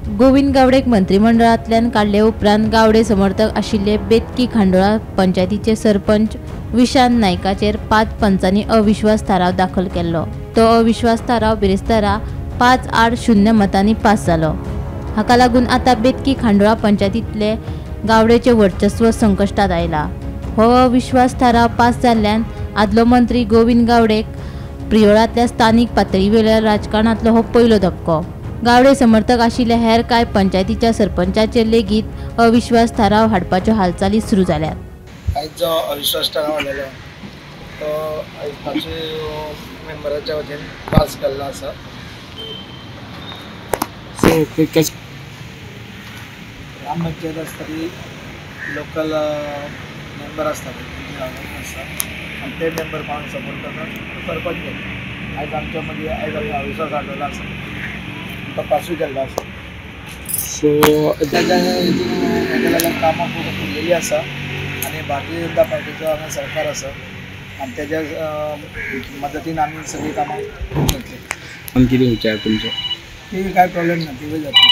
गोविंद गावडेक मंत्रिमंडळांतल्यान काडले उपरांत गावडे समर्थक आशिल्ले बेतकी खांडोळा पंचायतीचे सरपंच विशांत नायकाचेर 5 पंचांनी अविश्वास थाराव दाखल केल्लो. तो अविश्वास थाराव बिरेस्तारा 5-0 मतांनी पास जालो. हाका लागून आतां बेतकी खांडोळा पंचायतींतले गावडेचे वर्चस्व संकश्टात आयला. हो अविश्वास थाराव पास जाल्ल्यान आदलो मंत्री गोविंद गावडेक प्रियोळांतल्या स्थानीक पातळीवेल्या राजकारणांतलो हो पयलो धपको. गावडे समर्थक आशिल्ल्या हेर कांय पंचायतीच्या सरपंचाचेर लेगीत अविश्वास थाराव हाडपाच्यो हालचाली सुरू जाल्यात. आयज जो अविश्वास थाराव हाडलेलो तो आयज 5 मेंबराच्या वतीन पास केल्लो आसा. ग्रामपंचायत आसता ती लोकल मेंबर आसता आसता आनी ते मेंबर कोणाक सपोर्ट करता सरपंच घेता. आयज आमच्या मदीं आयज आमी अविश्वास हाडलेलो आसा, तो पासूय केल्लो आसा. सो ताच्या हेका लागून कामां खूब उरलेली आसा आनी भारतीय जनता पार्टीचो हांगा सरकार आसा आनी तेज्या मदतीन आमी सगळीं कामां करतले. आनी कितें विचार तुमचो? ती कांय प्रॉब्लेम ना, ती जातली.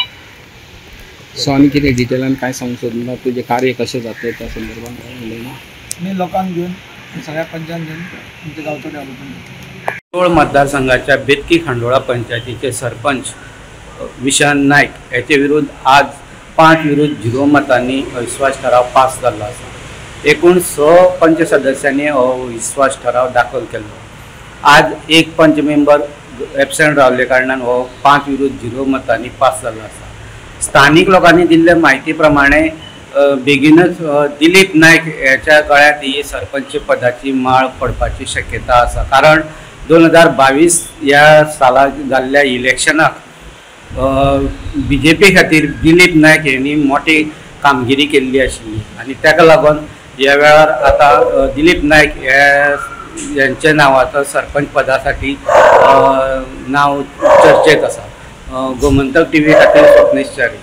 सो आनी कितें डिटेलान कांय सांगूंक सोदना, तुजें कार्य कशें जातलें त्या संदर्भात कांय उलयना? मी लोकांक घेवन सगळ्या पंचांक घेवन आमच्या गांवचो डेव्हलपमेंट करतले. प्रियोळ मतदारसंघाच्या बेतकी खांडोळा पंचायतीचे सरपंच विशांत नायक हाचे विरुद्ध आज 5-0 मतांनी अविश्वास ठराव पास जाल्लो आसा. एकूण 6 पंच सदस्यांनी हो अविश्वास ठराव दाखल केल्लो. आज एक पंच मेंबर एबसेंट रावल्ले कारणान हो 5-0 मतांनी पास जाल्लो आसा. स्थानीक लोकांनी दिल्ले म्हायती प्रमाणे बेगीनच दिलीप नायक ह्याच्या गळ्यांत ही सरपंच पदाची माळ पडपाची शक्यता आसा. कारण 2022 ह्या साला जाल्ल्या इलेक्शनाक बीजेपी खातीर दिलीप नायक यांनी मोठी कामगिरी केल्ली आशिल्ली आनी ताका लागून ह्या वेळार आतां दिलीप नायक ह्यांच्या नांवाचो सरपंच पदासाठी नांव चर्चेत आसा. गोमंतक टीव्ही खातीर स्वप्नेश च्यारी.